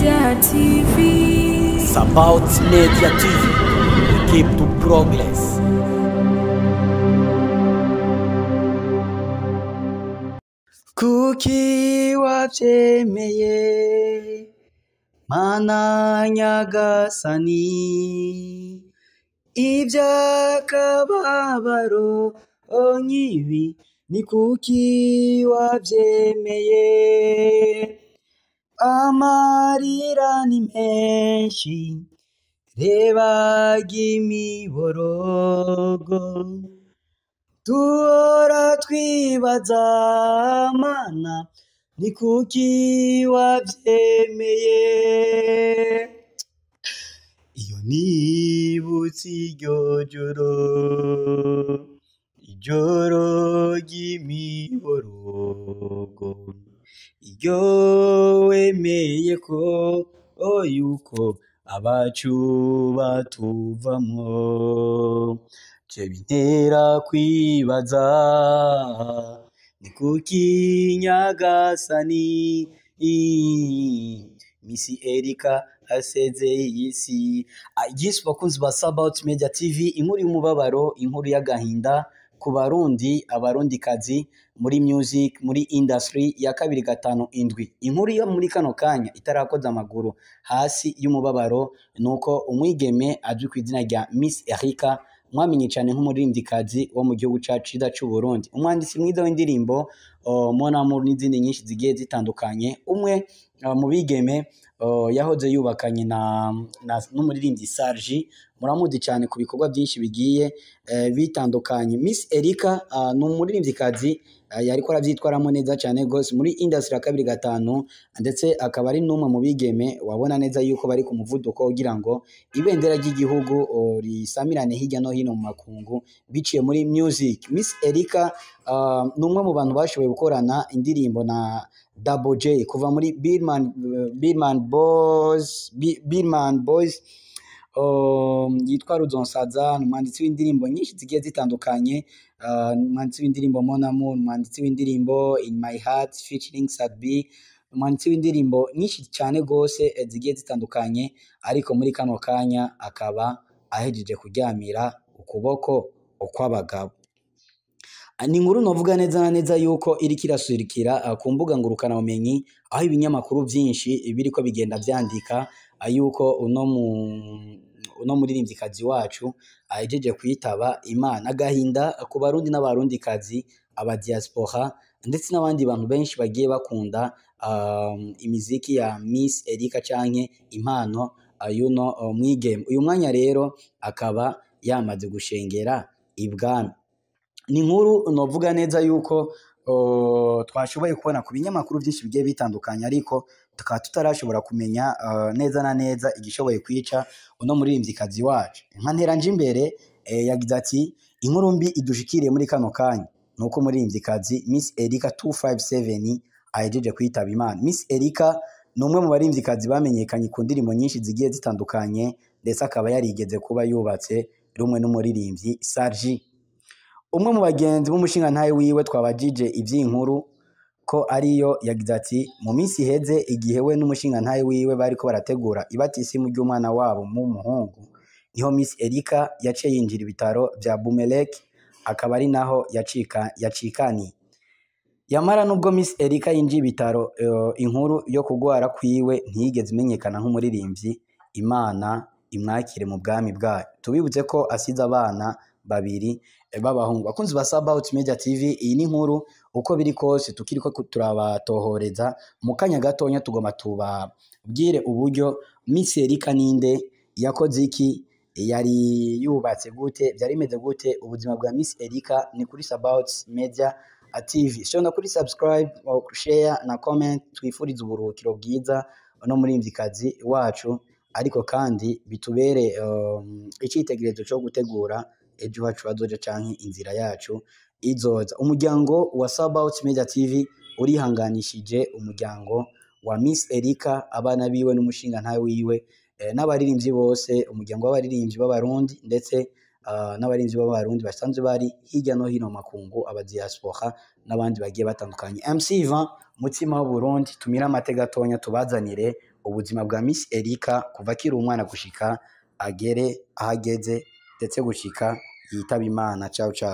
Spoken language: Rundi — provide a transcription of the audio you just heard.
Media TV. Sabaut Media TV. We keep to progress. Kuki wabyemeye Mana Nyagasani, iby'akababaro nk'ibi ni kuki wabyemeye? Amarira ni menshi, reba imiborogo, duhora twibaza Mana ni kuki wabyemeye? Iyo nibutse iryo joro, ijoro ry'imiborogo, iryo wemeye ko yuko abacu batuvamwo, je bintera kwibaza ni kuki Nyagasani Miss Erika asezeye iyi si. Yesu bakunzi ba Sabaut Media TV, inkuru y'umubabaro, inkuru y'agahinda ku Barundi, Abarundikazi muri music, muri industry ya 257. Inkuru yo muri kano kanya itarakoza amaguru hasi y'umubabaro nuko umwigeme azwi ku izina rya Miss Erika, mwamenye cyane nk'umuririmbyikazi wo mu gihugu cacu ciza c'u Burundi, umwanditsi mwiza w'indirimbo Mon Amour n'izindi nyinshi zigiye zitandukanye. Umwe mu bigeme yahoze yubakanye na n'umuririmbyi Sargi, muramuzi cyane ku bikorwa byinshi bigiye bitandukanye. Miss Erika ni umuririmbyikazi yariko aravyitwaramo neza cyane gose muri industry ya 257, ndetse akaba ari n'umwe mu bigeme wabona neza yuko bari ku muvuduko kugira ngo ibendera ry'igihugu risamirane hirya no hino mu makungu biciye muri music. Miss Erika ni umwe mu bantu bashoboye gukorana indirimbo na Double J kuva muri Billman Boys yitwa Ruzonsaza, ni umwanditsi w'indirimbo nyinshi zigiye zitandukanye, umwanditsi w'indirimbo Mon Amour, umwanditsi w'indirimbo In My Heart featuring Sadbi, umwanditsi w'indirimbo nyinshi cyane gose zigiye zitandukanye, ariko muri kano kanya akaba ahejeje kuryamira ukuboko ukw'abagabo. Ni inkuru novuga neza na neza yuko iriko irasirikira ku mbuga ngurukana bumenyi, aho ibinyamakuru vyinshi biriko bigenda vyandika yuko uno muririmvyikazi wacu ahejeje kwitaba Imana. Agahinda ku Barundi n'Abarundikazi, aba diaspora ndetse n'abandi bantu benshi bagiye bakunda imiziki ya Miss Erika canke impano y'uno mwigeme. Uyu mwanya rero akaba yamaze gushengera ibwami. Ni inkuru novuga neza yuko twashoboye kubona ku binyamakuru byinshi bigiye bitandukanye, ariko tukaba tutarashobora kumenya neza na neza igishoboye kwica uno muririmvyikazi wacu. Nka ntera nje imbere yagize ati inkuru mbi idushikiriye muri kano kanya nuko umuririmvyikazi Miss Erika 257 ahejeje kwitaba Imana. Miss Erika ni umwe mu baririmvyikazi bamenyekanye ku ndirimbo nyinshi zigiye zitandukanye, ndetse akaba yarigeze kuba yubatse rumwe n'umuririmbyi Sargi. Umwe mu bagenzi b'umushingantahe wiwe twabajije ivy'inkuru ko ariyo, yagize ati mu minsi iheze igihe we n'umushingantahe wiwe bariko barategura ibatisimu ry'umwana wabo mu muhungu, niho Miss Erika yaciye yinjira ibitaro vya Bumelek, akaba ari naho yacikaniye. Yamara nubwo Miss Erika yinjiye ibitaro, inkuru yo kugwara kwiwe ntiyigeze imenyekana nk'umuririmbyi. Imana imwakire mu bwami bwayo. Tubibutse ko asize abana babiri b'abahungu. Bakunzi ba Sabaut Media TV, iyi ni inkuru uko biri kose tukiriko turabatohoreza. Mu kanya gatonya tugoma tubabwire uburyo Miss Erika ninde, yakoze iki, yari yubatse gute, byari bimeze gute ubuzima bwa Miss Erika. Ni kuri Sabaut Media TV. Shonda kuri subscribe, share na comment. Twifurize uburuhukiro bwiza no muririmvyikazi wacu, ariko kandi bitubere icitegererezo cyo gutegura ejo hacu hazoja canke inzira yacu izoza. Umuryango wa Sabaut Media TV urihanganishije umuryango wa Miss Erika, abana biwe n'umushingantahe wiwe, n'abaririmbyi bose, umuryango w'abaririmbyi b'Abarundi ndetse n'abaririmbyi b'Abarundi basanzwe bari hirya no hino mu makungu, aba diaspora n'abandi bagiye batandukanye. MC Ivan, mutima w'u Burundi, tumire amateka gatonya tubazanire ubuzima bwa Miss Erika kuva akiri umwana gushika agere aho ageze, ndetse gushika yitaba Imana. Ciao ciao.